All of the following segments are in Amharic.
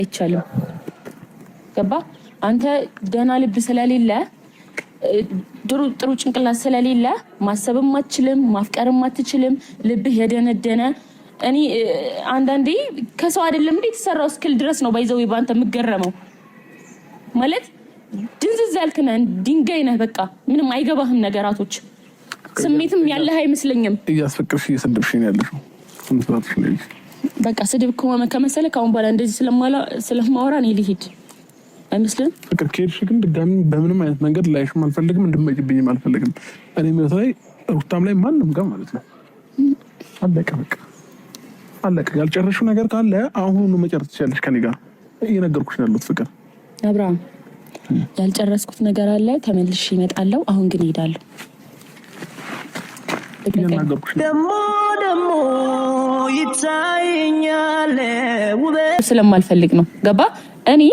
አይቻልም። ገባ? አንተ ደህና ልብ ስለሌለ፣ ጥሩ ጥሩ ጭንቅላት ስለሌለ ማሰብም አትችልም፣ ማፍቀርም አትችልም። ልብህ የደነደነ፣ እኔ አንዳንዴ ከሰው አይደለም እንዴ የተሰራው እስክል ድረስ ነው by the way በአንተ የምገረመው። ማለት ድንዝዝ ያልክ ነህ፣ ድንጋይ ነህ። በቃ ምንም አይገባህም ነገራቶች፣ ስሜትም ያለህ አይመስለኝም። እያስፈቅርሽ እየሰደብሽ ነው ያለሽው። በቃ ስድብ ከሆነ ከመሰለ ከአሁን በኋላ እንደዚህ ስለማወራ እኔ ልሂድ አይመስልም? ፍቅር፣ ከሄድሽ ግን ድጋሚ በምንም አይነት መንገድ ላይሽም አልፈልግም፣ እንድመጭብኝም አልፈልግም። እኔ ህይወት ላይ፣ ሩታም ላይ፣ ማንም ጋር ማለት ነው። አለቀ፣ በቃ አለቀ። ያልጨረሽው ነገር ካለ አሁኑ መጨረስ ትችያለሽ ከኔ ጋር። እየነገርኩሽ ነው ያሉት ፍቅር። አብርሃም፣ ያልጨረስኩት ነገር አለ፣ ተመልሼ እመጣለሁ። አሁን ግን እሄዳለሁ። ደሞ ደሞ ይታየኛል። ስለማልፈልግ ነው። ገባ? እኔ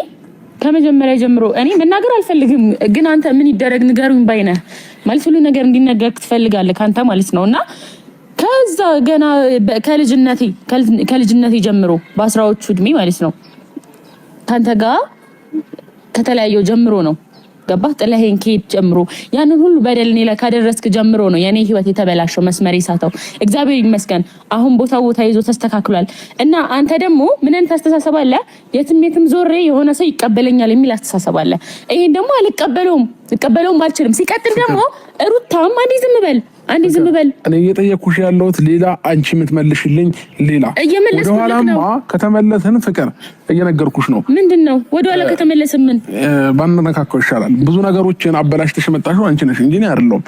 ከመጀመሪያ ጀምሮ እኔ መናገር አልፈልግም፣ ግን አንተ ምን ይደረግ ንገሩኝ ባይነህ ማለት ሁሉ ነገር እንዲነገር ትፈልጋለህ ከአንተ ማለት ነው። እና ከዛ ገና ከልጅነቴ ጀምሮ በ10ዎቹ እድሜ ማለት ነው ከአንተ ጋር ከተለያየው ጀምሮ ነው፣ ገባህ? ጥለኸኝ ከሄድ ጀምሮ፣ ያንን ሁሉ በደል እኔ ላይ ካደረስክ ጀምሮ ነው የኔ ህይወት የተበላሸው፣ መስመር የሳተው። እግዚአብሔር ይመስገን አሁን ቦታ ቦታ ይዞ ተስተካክሏል። እና አንተ ደግሞ ምን አይነት አስተሳሰብ አለ? የትም የትም ዞሬ የሆነ ሰው ይቀበለኛል የሚል አስተሳሰብ አለ። ይሄን ደግሞ አልቀበለውም፣ ልቀበለውም አልችልም። ሲቀጥል ደግሞ ሩታም፣ አንዴ ዝም በል፣ አንዴ ዝም በል። እኔ እየጠየኩሽ ያለሁት ሌላ፣ አንቺ የምትመልሽልኝ ሌላ። ወደኋላማ ከተመለስን ፍቅር እየነገርኩሽ ነው። ምንድን ነው ወደኋላ ከተመለስን ምን? ባንነካካው ይሻላል። ብዙ ነገሮችን አበላሽተሽ የመጣሽው አንቺ ነሽ እንጂ እኔ አይደለሁም።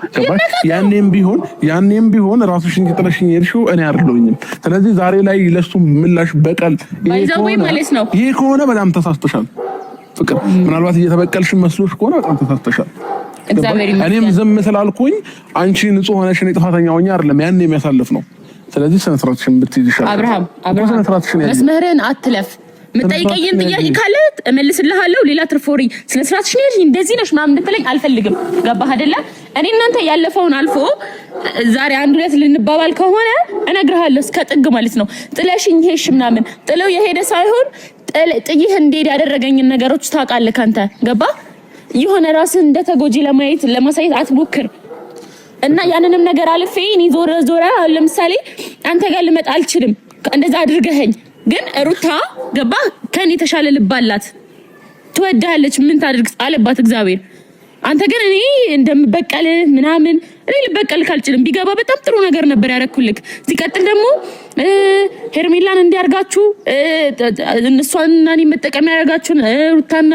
ያኔም ቢሆን ራስሽን ጥለሽኝ የሄድሽው እኔ አይደለሁኝም። ስለዚህ ዛሬ ላይ ለሱ ምላሽ በቀል ማለት ነው። ይሄ ከሆነ በጣም ተሳስተሻል ፍቅር። ምናልባት እየተበቀልሽ መስሎሽ ከሆነ በጣም ተሳስተሻል። እኔም ዝም ስላልኩኝ አንቺ ንጹህ ሆነሽ እኔ ጥፋተኛ ሆኜ አይደለም ያን የሚያሳልፍ ነው። ስለዚህ ስነ ስርዓትሽን ብትይዝ ይሻላል። አብርሃም፣ አብርሃም፣ መስመርህን አትለፍ። የምጠይቀኝን ጥያቄ ካለ እመልስልሃለሁ። ሌላ ትርፎሪ ስነ ስርዓትሽን ያዥ፣ እንደዚህ ነሽ ምናምን እንድትለኝ አልፈልግም። ገባህ አይደለ? እኔ እናንተ ያለፈውን አልፎ ዛሬ አንድ ሁለት ልንባባል ከሆነ እነግርሃለሁ እስከ ጥግ ማለት ነው። ጥለሽኝ ሄሽ ምናምን፣ ጥለው የሄደ ሳይሆን ጥይህ እንዲሄድ ያደረገኝን ነገሮች ታውቃለህ ካንተ፣ ገባ? የሆነ ራስን እንደ ተጎጂ ለማየት ለማሳየት አትሞክር። እና ያንንም ነገር አልፌ እኔ ዞረ ዞረ አሁን ለምሳሌ አንተ ጋር ልመጣ አልችልም። እንደዛ አድርገኸኝ ግን ሩታ፣ ገባ፣ ከኔ የተሻለ ልብ አላት፣ ትወድሃለች። ምን ታድርግ አለባት እግዚአብሔር። አንተ ግን እኔ እንደምበቀል ምናምን፣ እኔ ልበቀልክ አልችልም። ቢገባ በጣም ጥሩ ነገር ነበር ያደረኩልክ። ሲቀጥል ደግሞ ሄርሜላን እንዲያርጋችሁ እሷንና እኔ መጠቀም ያደርጋችሁን ሩታና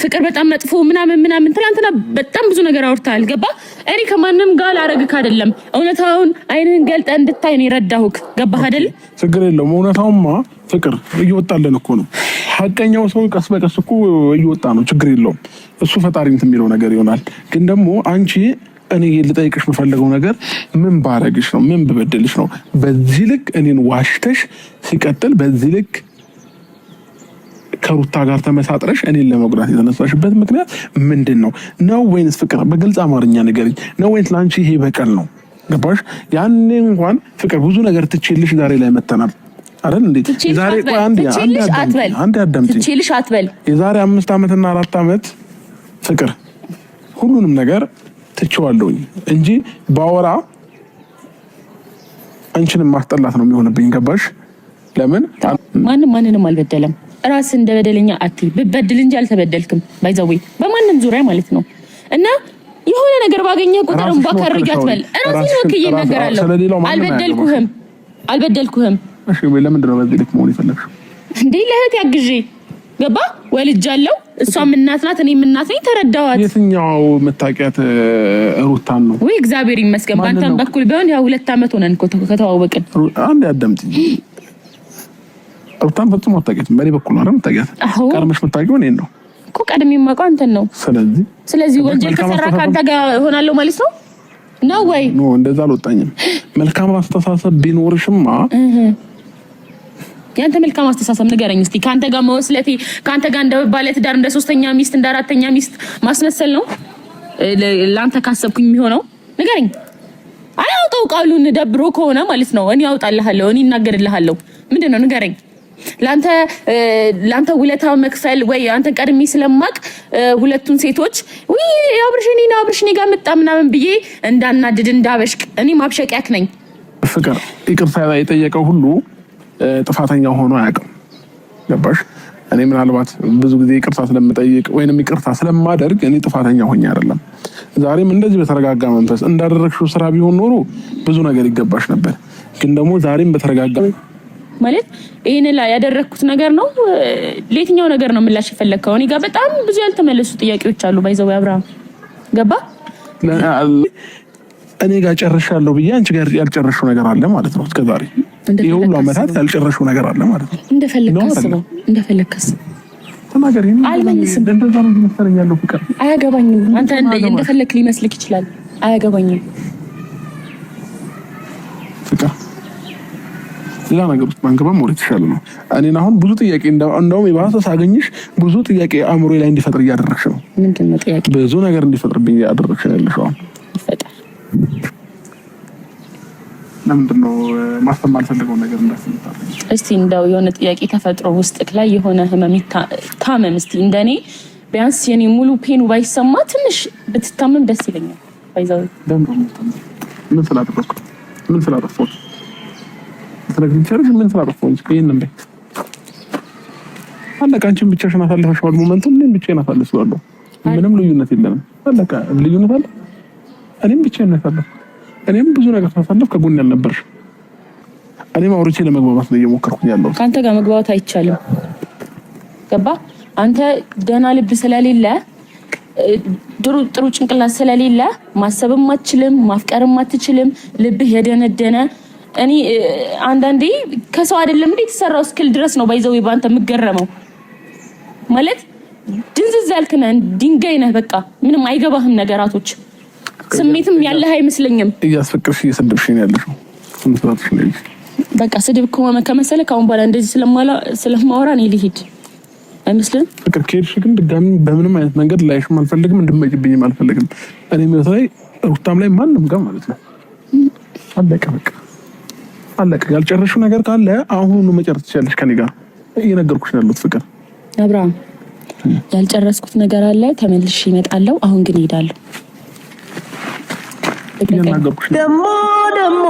ፍቅር በጣም መጥፎ ምናምን ምናምን፣ ትናንትና በጣም ብዙ ነገር አውርተሃል። ገባ? እኔ ከማንም ጋር ላረግክ አይደለም። እውነታውን አይንህን ገልጠህ እንድታይ ነው የረዳሁክ። ገባህ አይደል? ችግር የለውም። እውነታውማ ፍቅር እየወጣለን እኮ ነው። ሀቀኛው ሰው ቀስ በቀስ እኮ እየወጣ ነው። ችግር የለውም። እሱ ፈጣሪ እንትን የሚለው ነገር ይሆናል። ግን ደግሞ አንቺ እኔ ልጠይቅሽ የምፈልገው ነገር ምን ባረግሽ ነው? ምን ብበድልሽ ነው በዚህ ልክ እኔን ዋሽተሽ፣ ሲቀጥል በዚህ ልክ ከሩታ ጋር ተመሳጥረሽ እኔን ለመጉዳት የተነሳሽበት ምክንያት ምንድን ነው? ነው ወይንስ፣ ፍቅር በግልጽ አማርኛ ንገሪኝ፣ ነው ወይንስ ለአንቺ ይሄ በቀል ነው? ገባሽ? ያኔ እንኳን ፍቅር ብዙ ነገር ትችልሽ ዛሬ ላይ መተናል አይደል እንዴ? ዛሬ ቆይ፣ አንዴ አንዴ አዳምጪኝ። ትችልሽ አትበል። የዛሬ 5 ዓመትና 4 ዓመት ፍቅር ሁሉንም ነገር ትቼዋለሁኝ እንጂ ባወራ አንቺንም ማስጠላት ነው የሚሆንብኝ። ገባሽ? ለምን ማንም ማንንም አልበደለም። ራስ እንደ በደለኛ አትይ። ብበድል እንጂ አልተበደልክም። By the way በማንም ዙሪያ ማለት ነው። እና የሆነ ነገር ባገኘ ቁጥር ባከርግ አትበል። ራሴን ወክዬ እናገራለሁ። አልበደልኩህም፣ አልበደልኩህም። እሺ፣ ለምንድን ነው በዚህ ልክ መሆን የፈለግሽው? እንዴ ለእህት ያግዤ፣ ገባ፣ ወልጃለሁ። እሷም እናት ናት፣ እኔም እናት ነኝ። ተረዳዋት። የትኛው መታወቂያት ሩታን ነው? ወይ እግዚአብሔር ይመስገን። በአንተም በኩል ቢሆን ያው 2 ዓመት ሆነን እኮ ከተዋወቅን። አንድ አዳምጪኝ። ሩታን ፈጽሞ አታውቂያትም። በእኔ በኩል ነው አይደል የምታውቂያት? ቀድመሽ የምታውቂው እኔን ነው እኮ። ቀድሜ የማውቀው አንተን ነው። ስለዚህ ወንጀል ከሰራ ከአንተ ጋር እሆናለሁ ማለት ነው ነው ወይ? No፣ እንደዛ አልወጣኝም። መልካም አስተሳሰብ ቢኖርሽማ ያንተ መልካም አስተሳሰብ ንገረኝ እስቲ። ከአንተ ጋር መወስለቴ ከአንተ ጋር እንደ ባለ ትዳር፣ እንደ ሶስተኛ ሚስት፣ እንደ አራተኛ ሚስት ማስመሰል ነው ለአንተ ካሰብኩኝ የሚሆነው? ንገረኝ። አያውጣው ቃሉን ደብሮ ከሆነ ማለት ነው እኔ አውጣልሃለሁ፣ እኔ እናገርልሃለሁ። ምንድን ነው ንገረኝ። ለአንተ ውለታ መክፈል ወይ አንተን ቀድሜ ስለማቅ ሁለቱን ሴቶች ውይ አብርሽ እኔን አብርሽ እኔ ጋር መጣ ምናምን ብዬ እንዳናድድ እንዳበሽቅ፣ እኔ ማብሸቂያክ ነኝ። ፍቅር፣ ይቅርታ የጠየቀው ሁሉ ጥፋተኛ ሆኖ አያውቅም። ገባሽ? እኔ ምናልባት ብዙ ጊዜ ይቅርታ ስለምጠይቅ ወይንም ይቅርታ ስለማደርግ እኔ ጥፋተኛ ሆኜ አይደለም። ዛሬም እንደዚህ በተረጋጋ መንፈስ እንዳደረግሽው ስራ ቢሆን ኖሮ ብዙ ነገር ይገባሽ ነበር። ግን ደግሞ ዛሬም በተረጋጋ ማለት ይሄን ላይ ያደረግኩት ነገር ነው። ለየትኛው ነገር ነው ምላሽ የፈለግከው? እኔ ጋር በጣም ብዙ ያልተመለሱ ጥያቄዎች አሉ። By the way አብርሃም፣ ገባ? እኔ ጋር ጨርሻለሁ ብዬ አንቺ ጋር ያልጨረሽው ነገር አለ ማለት ነው። እስከዛሬ ይሄ ሁሉ ዓመታት ያልጨረሽው ነገር አለ ማለት ነው። እንደፈለግክ አስበው፣ እንደፈለግክ አስበው። ተናገሪ። አልመልስም። እንደዛ ነው መሰለኝ ያለው ፍቅር። አያገባኝም። አንተ እንደፈለግክ ሊመስልክ ይችላል። አያገባኝም። ፍቅር፣ ሌላ ነገር ውስጥ ባንገባም ወደ የተሻለ ነው። እኔን አሁን ብዙ ጥያቄ፣ እንደውም የባሰ ሳገኝሽ ብዙ ጥያቄ አእምሮ ላይ እንዲፈጥር እያደረግሽ ነው። ምንድን ነው ጥያቄ? ብዙ ነገር እንዲፈጥርብኝ እያደረግሽ ነው ያለሽው አሁን። ይፈጠር። ለምንድን ነው ማሰብ የማልፈልገው ነገር እንዳስብ? እስቲ እንደው የሆነ ጥያቄ ተፈጥሮ ውስጥክ ላይ የሆነ ህመም ታመም እስቲ። እንደኔ ቢያንስ የኔ ሙሉ pain ኡ ባይሰማ ትንሽ ብትታመም ደስ ይለኛል። By the way። ምን ስላደረኩ፣ ምን ስላጠፋሁ ልትነግሪኝ ትችያለሽ? ምን ስላጠፋሁ እንጂ ይሄንን በይ። አለቀ። አንቺን ብቻሽን አሳልፈሽዋል moment ኡን፣ እኔም ብቻዬን አሳልፈዋለሁ። ምንም ልዩነት የለንም። አለቀ። ልዩነት አለ? እኔም ብቻዬን ነው ያሳለፍኩት። እኔም ብዙ ነገር ሳሳልፍ ከጎን ያልነበርሽ። እኔም አውርቼ ለመግባባት ነው እየሞከርኩኝ ያለሁት። ከአንተ ጋር መግባባት አይቻልም። ገባ? አንተ ደህና ልብ ስለሌለ፣ ጥሩ ጥሩ ጭንቅላት ስለሌለ ማሰብም አትችልም፣ ማፍቀርም አትችልም። ልብህ የደነደነ፣ እኔ አንዳንዴ ከሰው አይደለም እንዴ የተሰራው እስክል ድረስ ነው by the way በአንተ የምገረመው። ማለት ድንዝዝ ያልክ ነህ፣ ድንጋይ ነህ። በቃ ምንም አይገባህም ነገራቶች፣ ስሜትም ያለህ አይመስለኝም። እያስፈቅርሽ እየሰደብሽ ነው ያለሽው። ስነ ነው። በቃ ስድብ ከሆነ ከመሰለ ከአሁን በኋላ እንደዚህ ስለማወራ እኔ ልሂድ አይመስልም? ፍቅር፣ ከሄድሽ ግን ድጋሚ በምንም አይነት መንገድ ላይሽም አልፈልግም፣ እንድመጭብኝም አልፈልግም። እኔ ህይወት ላይ፣ ሩታም ላይ፣ ማንም ጋር ማለት ነው። አለቀ፣ በቃ አለቀ። ያልጨረሽው ነገር ካለ አሁኑኑ መጨረስ ትችያለሽ ከኔ ጋር። እየነገርኩሽ ነው ያለሁት ፍቅር። አብርሃም፣ ያልጨረስኩት ነገር አለ፣ ተመልሼ እመጣለሁ። አሁን ግን እሄዳለሁ። እየናገርኩሽ ነው። ደሞ ደሞ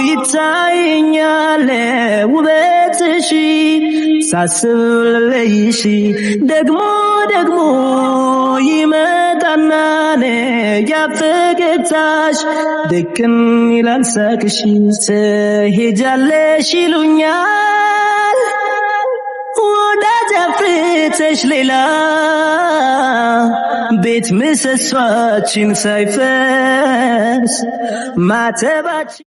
ይታየኛል ውበትሽ ሳስብ ልለይሽ፣ ደግሞ ደግሞ ይመጣና ያ ፈገግታሽ፣ ድቅን ይላል ሳቅሽ። ትሄጃለሽ ይሉኛል ወዳጅ አፍርተሽ ሌላ፣ ቤት ምሰሷችን ሳይፈርስ ማተባችን።